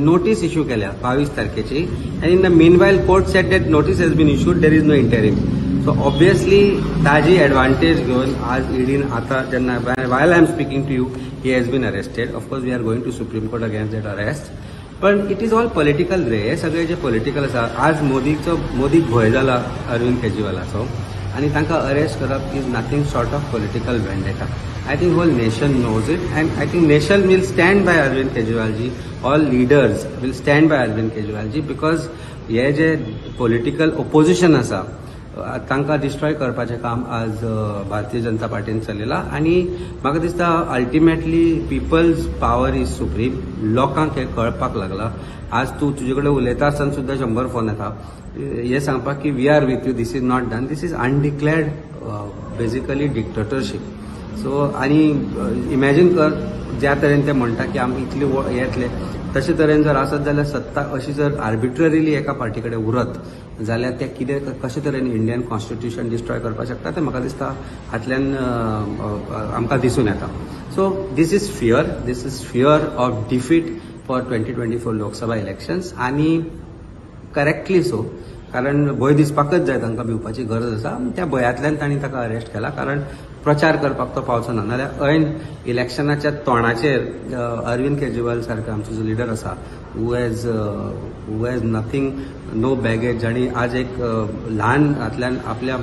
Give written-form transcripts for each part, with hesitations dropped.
Notice issue केल्या 22 तारखेची आनी in the meanwhile court said that notice has been issued, there is no interim. So obviously ताजी advantage घेवन आज ईडीन आता जेन्ना while I am speaking to you, he has been arrested. Of course, we are going to Supreme Court against that arrest, पण it is all political रे. हे सगळे जे political आसा. आज मोदीचो, मोदीक भंय जाला अरविंद केजरीवालाचो आनी तांकां अरेस्ट करप is nothing short of political vendetta. I think whole nation knows it and I think nation will stand by Arvind Kejriwalji, all leaders will stand by Arvind Kejriwalji, because hey J political opposition आसा तांकां destroy करपाचें काम आज भारतीय जनता पार्टीन चलयलां. आनी म्हाका दिसता ultimately people's power is supreme. लोकांक हें कळपाक लागलां. आज तूं तुजे कडेन उलयता आसतना सुद्दां 100 फोन येता हें सांगपाक की we are with you, this is not done, this is undeclared basically dictatorship. So आनी इमॅजीन कर, ज्या तरेन ते म्हणटा की आमी इतले येतले, तशे तरेन जर आसत जाल्यार सत्ता अशी जर आर्बिट्ररीली एका पार्टी कडेन उरत जाल्यार ते कितें कशे तरेन इंडियन कॉन्स्टिट्यूशन डिस्ट्रॉय करपाक शकता तें म्हाका दिसता हातल्यान आमकां दिसून येता. So this is fear, this is fear of defeat for 2024 Lok Sabha elections आनी करेक्टली सो, कारण भंय दिसपाकच जाय, तांकां भिवपाची गरज आसा. त्या भंयांतल्यान तांणी ताका अरेस्ट केला, कारण प्रचार करपाक तो पावचो ना. नाल्यार ऐन इलेक्शनाच्या तोंडाचेर अरविंद केजरीवाल सारको आमचो जो लिडर आसा, who has nothing, no baggage, आनी आज एक ल्हान हातल्यान आपल्या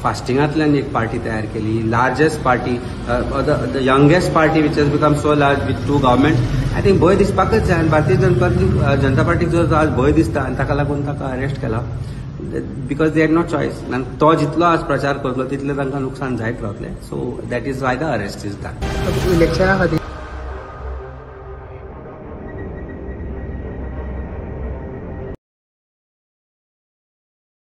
फास्टिंगांतल्यान एक पार्टी तयार केली, largest party, the youngest party which has become so large with two government. I think भंय दिसपाकच जाय आनी भारतीय जनता पार्टीक जो आज भंय दिसता आनी ताका लागून ताका अरेस्ट केला, because they had no choice. आनी तो जितलो आज प्रचार करतलो तितलें तांकां नुकसान जायत रावतलें. So that is why the arrest is done. इलेक्शना खातीर.